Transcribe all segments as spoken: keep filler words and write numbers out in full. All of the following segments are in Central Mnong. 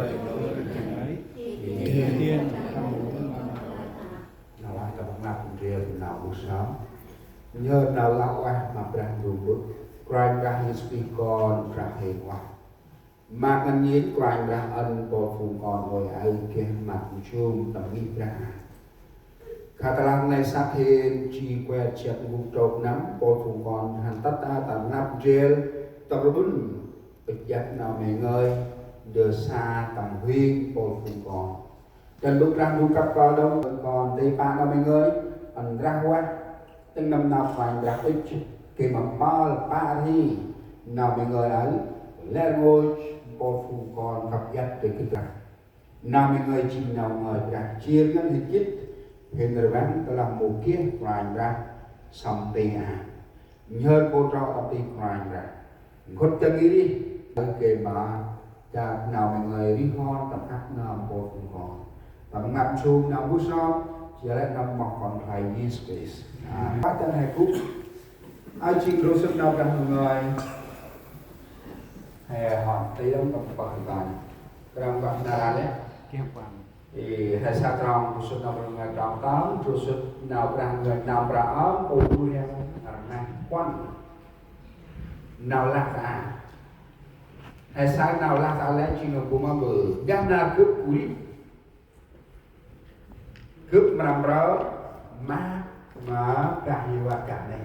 Ngơi đôč ngăn ngơi, thì thiên đàng không uốn ba. Nau ueh tâm rnglăp ndrel nau bu sa. Nhhơr nau lah ueh ma Brah Ndu Mbơ̆. Kôranh Brah Yêsu Krist Kon Brah hên ueh. Ma ngăn ngên Kôranh Brah ăn mpôl phung kon ngôi aơ geh măt nsum tâm ngih Brah. Khă tơlah nây săk hên ji kuet jăk nguk trôk năm, mpôl phung kon hăn tât ta tâm rnglăp ndrel tâm rbŭn pĭt jăk nau mei ngơi. ndơ sa tâm huêng mpôl phung kon. Dăn Brah Ndu kăp kơl đŏng kon nti pă nau mĭn ngơi, ăn ndrah vah tĭng nâm nau Kôranh Brah ŭch, gay ma mpơl pă rhi nau mĭn ngơi aơ, lĕ rngôch mpôl phung kon kăp iăt dơi gĭt Brah. Nau mĭn ngơi jêng nau ngơi Brah, jêr ngăn he gĭt, hên rvăng tơlah mâu geh Kôranh Brah săm nti aơ. Nhhơr kôl trŏ tâm ti Kôranh Brah. Nkhŭt ta ngih rih, gay ma dăp nau mĭn ngơi rih hon tâm ăp nơm mpôl phung kon. Tâm ngăp nsum nau mbơh sơm, jêh lĕ nau moh Kon Khlay Yêsu Krist. A, pă tăn he gŭ. Aơ jêng ndrôl sŭt nau Brah Ndu ngơi. He hon, ta đŏng tâm pơh tăn. Krăm pơh nar lĕ. Ê, he sa trong ndrôl sŭt nau Brah Ndu ngơi trong tơm, ndrôl sŭt nau Brah Ndu ngơi nau prăp ơm, kô̆ du rhiăng rneh kuăl. Nau lah ta. He sa nau lah ta lĕ jêng nau bu ma bơ. Gah nar gâp gŭ rih. Gâp mra mprơ ma, ma Brah Yêhôva gah nây.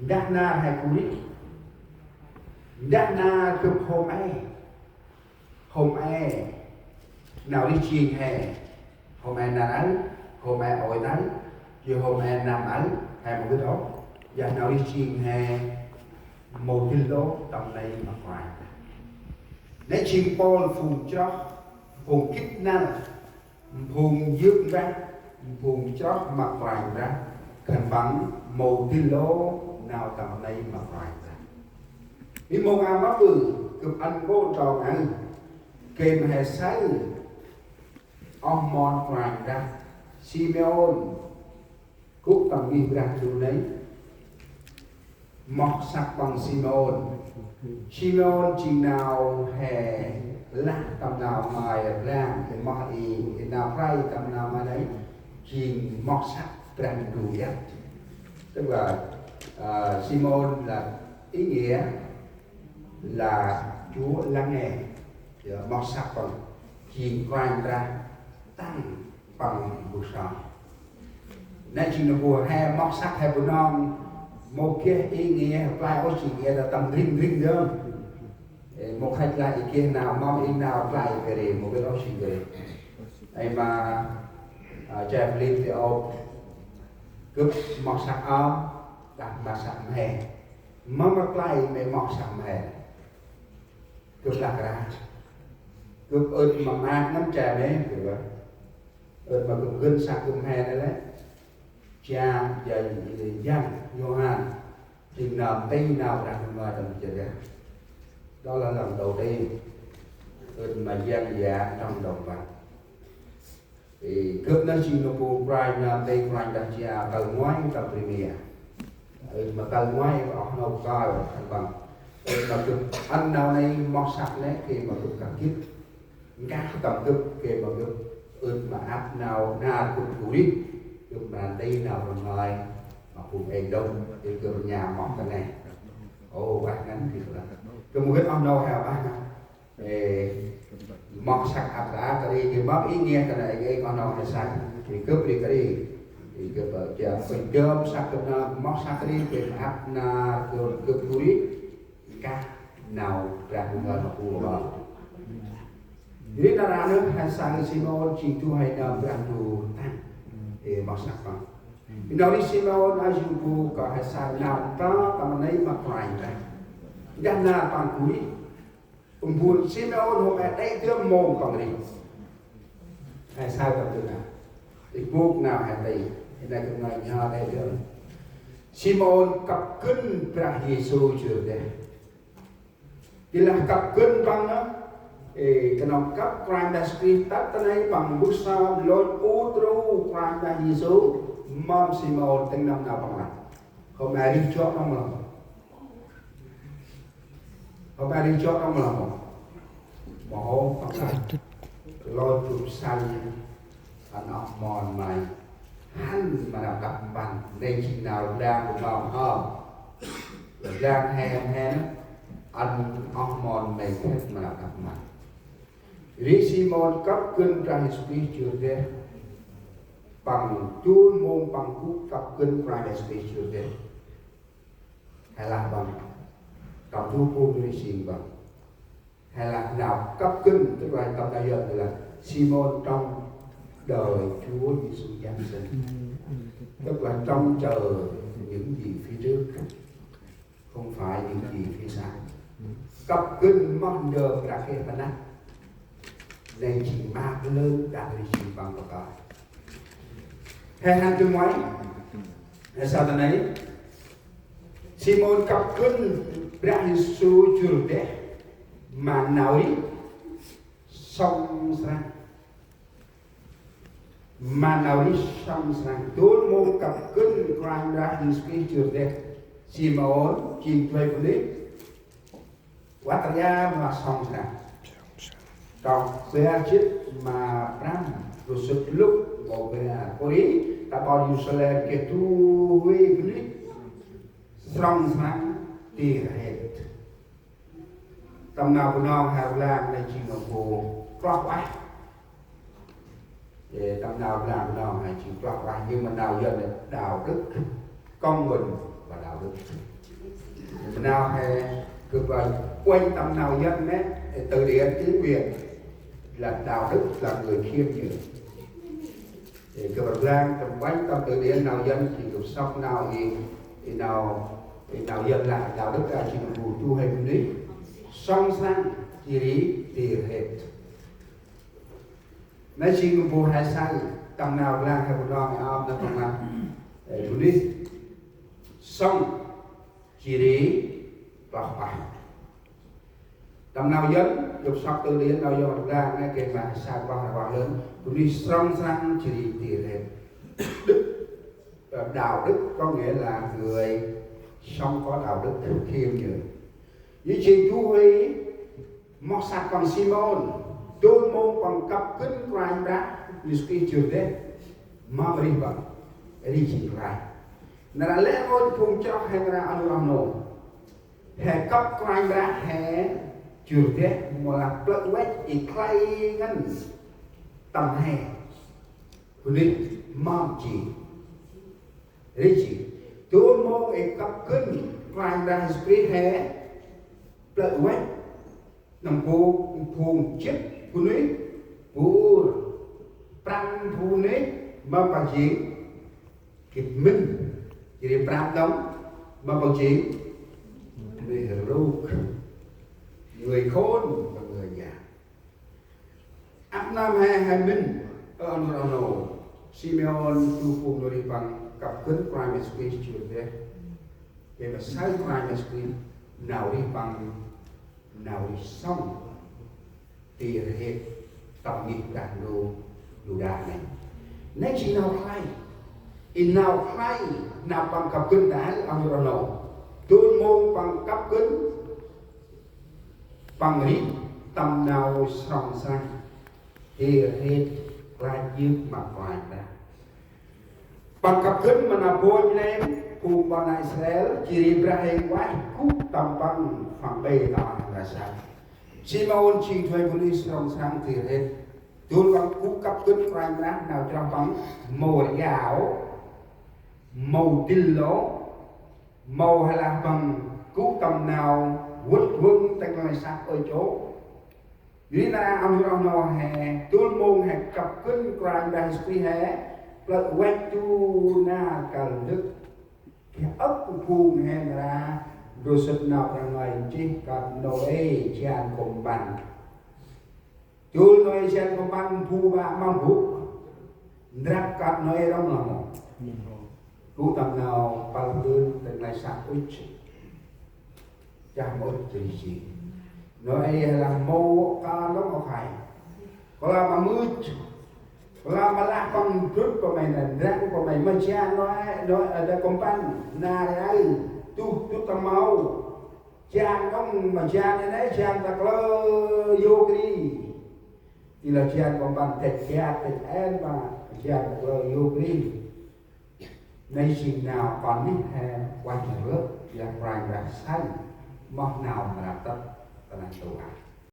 Gah nar he gŭ rih. Gah nar gâp hôm e. Hôm e nau rih jêng he. Hôm e nar aơ, hôm e ôi nar, jêh hôm e năm aơ, he mâu gĭt ôh. Yơh nau rih jêng he mâu dơi lôh tâm nây ma Kôranh. Nây jêng mpôl phung chroh, phung gĭt năl, phung yơk mbah, phung chroh ma Kôranh Brah, khân păng mâu dơi lôh nau tâm nây ma Kôranh Brah. Ê mông a mâp ư, gâp ăn kô̆ trong aơ, gay ma he say, oh mon Kôranh Brah, Simêôn, gŭ tâm ngih Brah Ndu nây, moh săk păng Simêôn. Simêôn jêng nau he lah tâm nau ngơi rblang, he moh i, i nau pray tâm nau ngơi nây, jêng moh săk Brah Ndu iăt. Tức là, ờ, Simêôn là ý nghĩa là Chúa lắng nghe. Yơh, moh săk păng jêng Kôranh Brah tăng păng mbơh sơm. Nây jêng nơh bu he moh săk he bu nơm mâu geh i ngơi he play ôh, jêng i ta tâm ring ring dơm. Ê, mâu khlay lah i geh nau mâm i nau play kơt ri, mâu geh ôh jêng kơt ri. Ê ma, à, Jeff Lynn ti ôp gâp moh săk ơm, dah moh săk mhe. Mâm ma play mhe moh săk mhe. Gâp lah kơt ra. Gâp ơt ma maak ngăn che mhe, gâp lah. Ơt ma gâp gân săk gâp mhe nây lĕ. Jan, Jan, Jan, Yôhan. Jêng nơm nti nau Brah Ndu ngơi tâm jêh ri. Đó là lần đầu tiên. Ơt ma Jan ya trong đồng vắng. Ê, gâp nơh jêng nơh bu Kôranh nơm nti Kôranh Brah jêh a tal ngoai tâm bri mia. Ê, ma tal ngoai oh nơh kơl khân păng. Ê, ma gâp ăn nau nây moh săk nây, gay ma gâp kah gĭt. Nkah tâm gâp, gay ma gâp ơt ma ăp nau nar gâp gŭ rih. Gâp mra nti nau Brah ngơi ma phung êng đŏng, ê, gâp rnha moh ta nây. Ô, bah ngăn gĭt lah. Gâp mâu gĭt oh nơh he bah ngăn. Ê, moh săk ăp ăp kơt ri, gay mâm i ngơi kơt nây, gay oh nơh he săk. Ê, gâp ri kơt ri. Ê, gâp, ơ, jêng păng dơm săk gâp nơh, moh săk ri, gay ăp nar gâp, gâp gŭ rih. Nkah nau Brah Ndu ngơi ma bu bơ. Ri nar aơ nơh he say Simêôn jêng du huê nơm Brah Ndu tăng. Ê, moh săk păng. Nau ri Simêôn a jêng bu kơt he say nau ta tâm nây ma Kôranh Brah. Gah nar păng gŭ rih. Păng bu Simêôn hôm e đê̆ dơm mông păng rih. He say tâm dơm nơh. Ê, bôk nau he nti. He nây gâp ngơi nhhơ đê̆ dơm. Simêôn kăp gân Brah Yêsu jŭr deh. Tơlah kăp gân păng nơh, ê, knŏng kăp Kôranh Brah Yêsu Krist tât ta nây păng mbơh sơm lôch ŭch ru Kôranh Brah Yêsu, mâm Simêôn tĭng nâm nau păng lah. Hôm e rih jŏ nâm lăm. Hôm e rih jŏ nâm lăm. Mâu hôm păng lah. Lôch ŭch sanh. Ăn oh mon may hăn ma nau đăp mpăn, nây jêng nau rblang bu nơm hŏm. Rblang he he nơh, ăn oh mon may khât ma nau đăp mpăn. Ri Simêôn kăp gân Brah Yêsu Krist jŭr deh. Păng jŭr mông păng gŭ kăp gân Brah Yêsu Krist jŭr deh. He lah păng. Kăp du phung ri sĭn păng. Hay là nau kăp gân, tức là tâm nau Yuan là Simôn trong đợi Chúa Giêsu giáng sinh, tức là trông chờ những gì phía trước, không phải những gì phía sau. Kăp gân moh ndơ Brah Huêng Uêng. Nây jêng ma lơn đah ri jêng păng pơkơi. He hăn dâng ngoai. He sa ta nây. Simôn kăp gân Brah Yêsu jŭr deh ma nau rêh sŏng srăng. Ma nau rêh sŏng srăng. Dôl mông kăp gân Kôranh Brah Yêsu Krist jŭr deh. Simôn jêng du huê bunuyh văt ria ma sŏng srăng. Trong bar jê̆t ma prăm, du sŭt Luk, nkô̆ bar. Pôri ta ƀon Yêrusalem geh du huê bunuyh sŏng srăng tir hêt. Tâm nau Bunong he rlang nây jêng nau bu kloh ueh. Ê, tâm nau rlang Bunong he jêng kloh ueh, nhưng mà nau Yuan là đạo đức, công bình và đạo đức. Nau he gâp uănh tâm nau Yuan nây, ê, từ điển tiếng Việt là đạo đức là người khiêm nhường. Ê, gâp rlang tâm uănh tâm từ điển nau Yuan, jêng gâp sŏk nau i, i nau, i nau Yuan lah đạo đức a jêng bu du huê bunuyh sŏng srăng jêh ri tir hêt. Nây jêng bu he say, tâm nau rlang he Bunong, he ŏk nây păng lah, ê, bunuyh sŏng jêh ri kloh ueh. Tâm nau Yuan, gâp sŏk từ điển nau Yuan rlang nây geh ma he say kloh ueh lơn, bunuyh sŏng srăng jêh ri tir hêt. Đức, ờ, đạo đức có nghĩa là người sống có đạo đức, khiêm nhường. Yơn jêng du huê moh săk păng Simôn, dôl mông păng kăp gân Kôranh Brah Yêsu Krist jŭr deh, mâm rêh păng, rêh jêng Kôranh. Nar aơ lĕ rngôch phung chroh he nar aơ oh nô, oh nô. He kăp Kôranh Brah he jŭr deh, mâu lah plơ̆ văch i klei ngăn tâm he. Bunuyh mâm jêng, rêh jêng. Dôl mông i kăp gân Kôranh Brah Yêsu Krist he plơ̆ văch nâm bu phung jê̆t bunuyh, bu prăm bunuyh mâm păng jêng gĭt mĭn. Jêh ri prăm đŏng mâm păng jêng bunuyh ruk, người khôn và người già. Ăp nơm he, he mĭn, ơ, oh nô, oh nô. Simôn du phung nau rêh păng kăp gân Kôranh Yêsu Krist jŭr deh. Geh ma say Kôranh Yêsu Krist nau rêh păng nau rêh sŏng tir hêt tâm ngih Brah Ndu Yuđa nây. Nây jêng nau khlay. I nau khlay, nau păng kăp gân ta, oh nô, oh nô. Dôl mông păng kăp gân, păng rêh tâm nau sŏng srăng tir hêt, klach yơk ma Kôranh Brah. Păng kăp gân ma nau bônh lĕng phung ƀon lan Israel, jêh ri Brah Huêng Uêng gŭ tâm păng phang ƀei ta nây lah say. Simôn jêng du huê bunuyh sŏng srăng tir hêt. Dôl păng gŭ kăp gân Kôranh Brah, nau chroh păng mâu riau, mâu dĭl lŏ, mâu he lah păng gŭ tâm nau vât vâng tâng lay săk ơi chô. Yor ri nar aơ oh nô, oh nô he, dôl mông he kăp gân Kôranh Brah Yêsu Krist he plơ̆ văch du nar kăl dŭt. Geh âk phung he nar aơ ndrôl sĭt nau Brah Ndu nchih kơt Nôê, jan kŭmpăn. Dôl Nôê jan kŭmpăn bu ba mâm bu. Ndrăp kơt Nôê đŏng lah mâu. Gŭ tâm nau pâl pơn tâng lay săk ŭch. Chah mâu ŭch jêh ri jêng. Nôê lah mâu kơt đŏng oh khay. Kơt lah ma mưch. Kơt lah ma lah păng drŭt păng may nây, ndrăng păng may ma jan Nôê, Nôê, ơ, đah kŭmpăn nar aơ. Tuh, tuh tâm mâu. Jan đŏng ma jan nây, jan ta kalơ yôk ri. Tơlah jan kŭmpăn têch kiat, têch en ma jan ta kalơ yôk ri. Nây jêng nau kon neh he uănh rlơ̆, yor Kôranh Brah sanh moh nau mra tât ta neh ntu a.